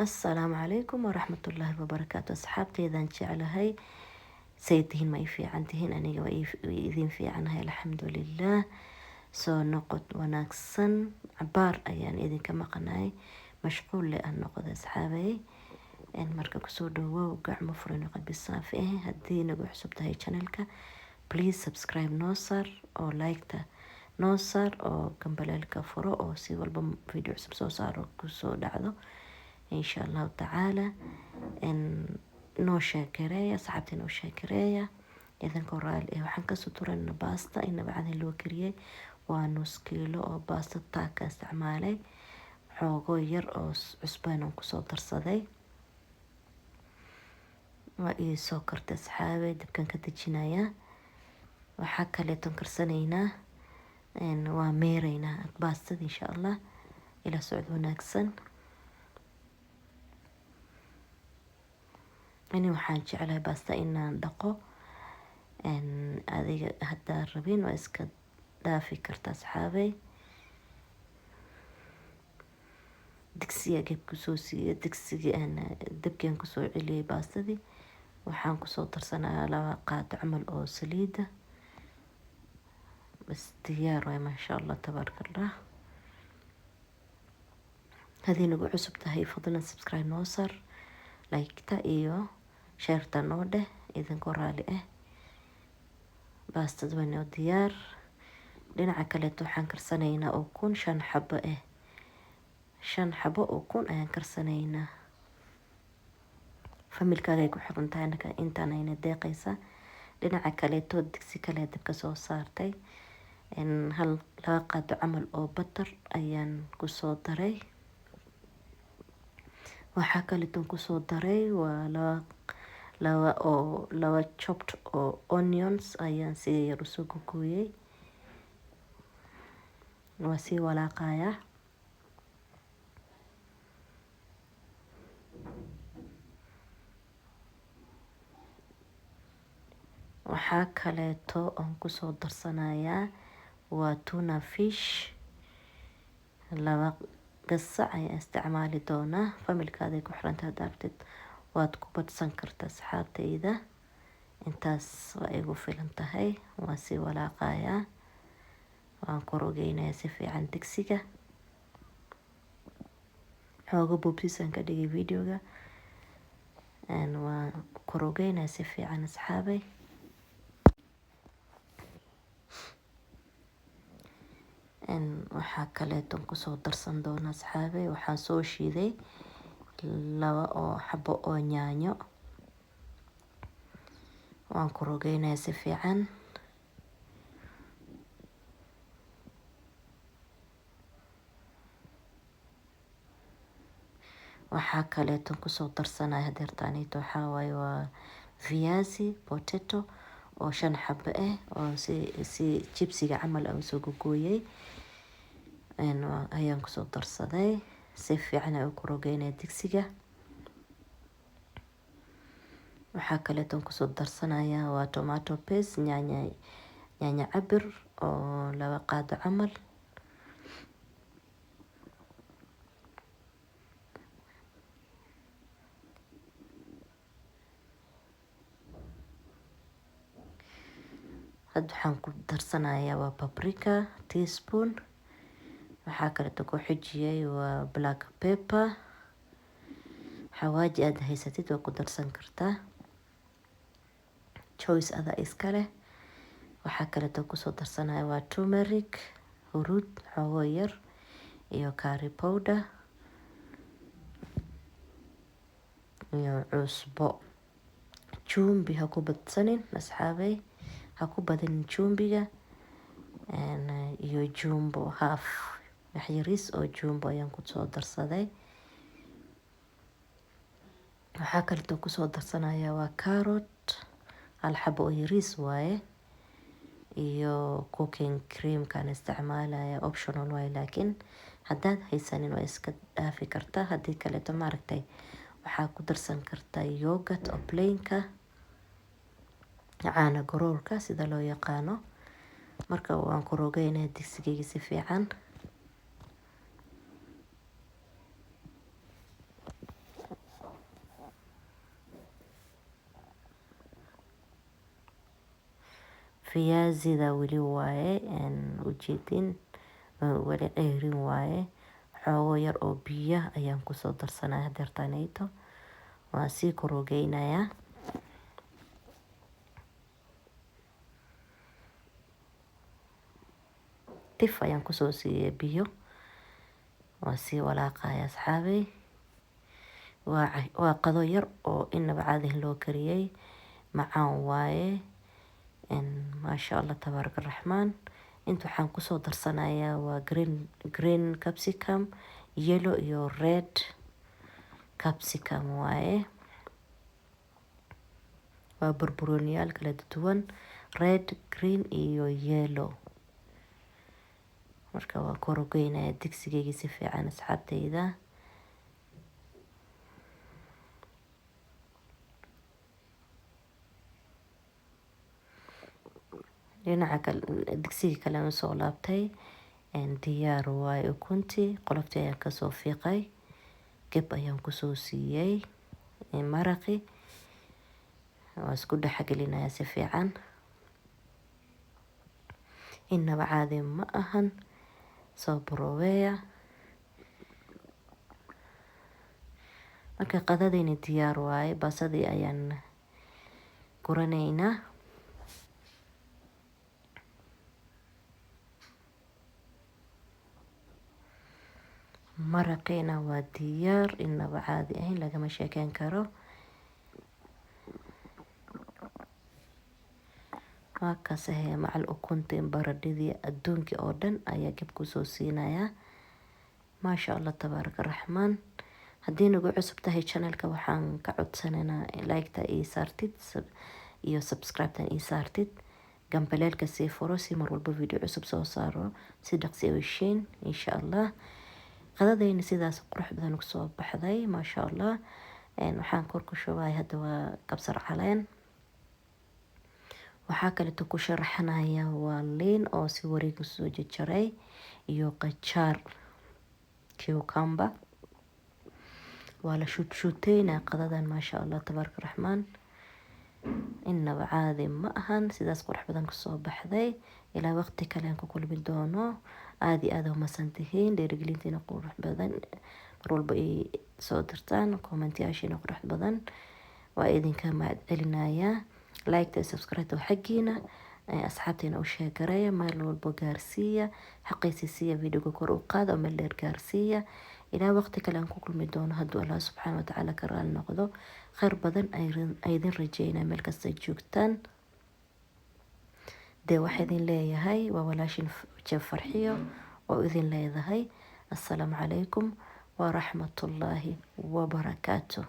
Assalaamu calaykum waraxmatullaahi wabarakaatu. Asxaabteydaan jeclahay, say tihiin? Ma i fiican tihiin? Aniga waa idin fiicanahay, alxamdulilah. Soo noqod wanaagsan. Cabaar ayaan idinka maqanahay, mashquul le aan noqoda, asxaabay. Marka kusoo dhawow gacmo furan oo qalbi saafi ah. Haddii nagu cusub tahay channelka, please subscribe noo saar oo like-ta noo saar oo gambaleelka furo, oo si walba video cusub soo saaro kusoo dhacdo, insha Allahu tacaala. Noo sheekareeya, asxaabta noo sheekareeya idinkoo raali eh. Waxaan kasoo turanaa baasta inaba cadin loo kariyey. Waa nus kiilo oo baasta taaka isticmaalay, xoogo yar oo cusbaan aan kusoo darsaday. Waa ii soo kartay, asxaabe, dabkan ka dejinayaa. Waxaa kaleeton karsanaynaa, waa meeraynaa baastada, insha Allah. Ila socod wanaagsan. Ani waxaan jeclahay baasta inaan dhaqo. Adiga haddaa rabin waa iska dhaafi karta, asxaabey. Digsiga geb kusoo siiyey, digsigii aan dabkian kusoo celiyey baastadii. Waxaan kusoo darsanayaa 2 qaado camal oo saliida. Bas, diyaar waay, maasha Allah, tabaaraka Allah. Haddii nagu cusub tahay, fadlan subscribe noo saar, like-ta iyo share-ta noo dheh idinkoo raali ah. Baastada waa noo diyaar. Dhinaca kaleeto waxaan karsanaynaa ukun 5 xabo ah. 5 xabo ukun ayaan karsanaynaa. Familkaaga ay ku xiran tahay intaan ayna deeqaysaa. Dhinaca kaleeto digsi kale dabka soo saartay, hal 2 qaado camal oo butter ayaan kusoo daray. Waxaa kaleeton kusoo daray waa laba oo laba chopped oo onions ayaan si yar usoo gogooyay. Waa sii walaaqayaa. Waxaa kaleeto oon kusoo darsanayaa waa tuna fish, 2 gasac ayaan isticmaali doonaa. Familkaada ku xirantahay, haddaad rabtid waad ku badsan kartaa, asxaabtayda. Intaas waa igu filan tahay. Waan sii walaaqayaa, waan korogeynayaa si fiican digsiga. Xooga boobsiisaan ka dhigay videoga. Waan korogeynayaa si fiican, asxaabay. Waxaa kaleeton kusoo darsan doonaa, asxaabay, waxaan soo shiiday 2 oo xabo oo yaanyo. Waan ku rogeynayaa si fiican. Waxaa kaleeton kusoo darsanaya hadeertaanito waxaa waaye waa viazi potato oo 5 xabo ah oo si jibsiga camal aan usoo gogooyay ayaan kusoo darsaday. Si fiican ayaan ku rogeynaya digsiga. Waxaa kaleeton kusoo darsanayaa waa tomato paste, yaanya cabir oo 2 qaado camal. Hadda waxaan ku darsanayaa waa paprika teaspoon. Waxaa kaleeto ku xijiyay waa black pepper. Xawaaji aad haysatid waa ku darsan kartaa, choice adaa iska leh. Waxaa kaleeto kusoo darsanaya waa turmeric, huruud xoogo yar, iyo curry powder iyo cusbo. Chumvi ha ku badsanin, asxaabey, ha ku badinin chumviga. Iyo Jumbo half, wax yariis oo Jumbo ayaan kusoo darsaday. Waxaa kaleeto kusoo darsanaya waa carrot, hal xabo oo yariis waaye, iyo cooking creamkaan isticmaalaya. Optional waaye, laakiin haddaad haysanin waa iska dhaafi kartaa. Haddii kaleeto, maaragtay, waxaa ku darsan kartaa yogurt oo plainka, caana garoorka sida loo yaqaano. Marka waan ku rogeynaya digsigeyga si fiican. Fiyaazida weli waaye ujeedin, weli ceyrin waaye. Xoogo yar oo biyo ayaan kusoo darsanaya hadeertaaneyto, waan sii korogeynayaa. Tif ayaan kusoo siiyay biyo, waan sii walaaqaya asxaabey. Waa qado yar oo inaba caadihin loo kariyay, macaan waaye, maasha Allah tabaaraka raxmaan. Inta waxaan kusoo darsanayaa waa green capsicum, yellow iyo red capsicum waaye. Waa barbarooniyaal kala duwan, red, green iyo yellow. Marka waan korogeynaya digsigeyga si fiican asxaabteyda. Dhinaca kale digsiga kale aan soo laabtay, diyaar waaye ukuntii. Qoloftii ayaan kasoo fiiqay, geb ayaan kusoo siiyay maraqi, waan isku dhexgelinayaa si fiican. Inaba caadi ma ahan, soo baroweeya. Marka qadadayna diyaar waaye, basadii ayaan guranaynaa. Maraqiina waa diyaar, inaba caadi ahayn, lagama sheekeyn karo. Waa kaas ahee macal ukuntii, baradhadii, adduunkii oo dhan ayaa geb kusoo siinayaa. Maasha Allah tabaaraka raxmaan. Haddii nagu cusub tahay channelka, waxaan ka codsanaynaa like-ta ii saartid iyo subscribe-tan ii saartid, gambaleelka sii furo si mar walba video cusub soo saaro si dhaqsi u heshiin insha Allah. Qadadayna sidaas qurux badan kusoo baxday, maasha Allah. Waxaan kor ku shubay hadda waa kabsar caleen. Waxaa kaleeto ku sharaxanaya waa liin oo si wareeg usoo jarjaray iyo qajaar, cucumber. Waa la shuutshuuteynaa qadadan, maasha Allah tabaaraka raxmaan, inaba caadi ma ahan, sidaas qurux badan kusoo baxday. Ilaa waqti kale aan ku kulmi doono, aada iyo aada umasan tihiin dhiirigelintiina qurux badan mar walba ay soo dirtaan, kommentyaashiina qurux badan waa idinka mahad celinayaa. Like-ta iyo subscribe-ta waa xaggiina, asxaabteena u sheegareeya, meel walba gaarsiiya, xaqiisa siiya, videoga kor u qaada oo meel dheer gaarsiiya. Ilaa waqti kale aan ku kulmi doono hadduu Allah subxaana watacaala ka raali noqdo, khayr badan aydin rajeynaa meel kasta joogtaan. Dee waxaa idin leeyahay waa walaashin Jeef Farxiyo oo idin leedahay assalaamu calaykum waraxmatullaahi wabarakaatu.